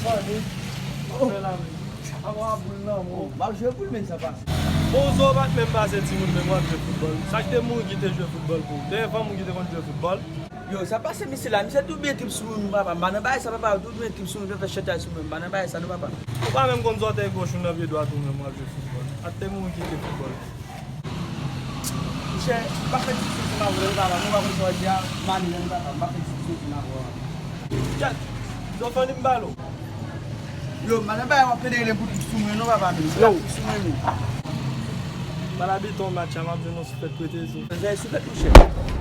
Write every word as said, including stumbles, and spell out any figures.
Fè la menm. Apa boul nan, bon. M ap jwe boul, men sa pase. Bon, zo pa t menm pase timoun, men w ap jwe foutbòl. Sa ki te moun ki te jwe foutbòl pou ou? Te fanm ou ki te konn jwe foutbòl? Yo, sa pase misye la. Misye tou byen trip sou mwen, papa. M pa nan bagay sa, papa. Yo tou byen trip sou mwen, fè chantaj sou mwen. M pa nan bagay sa, non, papa. Ou pa menm konn zòtèy goch ou nan pye dwat ou menm w ap jwe foutbòl. Ak te moun ki te foutbòl. Monchè, m pa fè diskisyon sou Mawon, non, papa. Mwen pa konn sa w di a, m ale, non, papa. M pa fè diskisyon sou Mawon. Kèt, zo fann m bal ou. Yo, m pa nan bagay w ap federe pou trip sou mwen, non, papa, men. Yo. Trip sou mwen, men. M pa l abitye yon match a, m ap jwenn yon souflèt prete zo. Zè souflèt, monchè.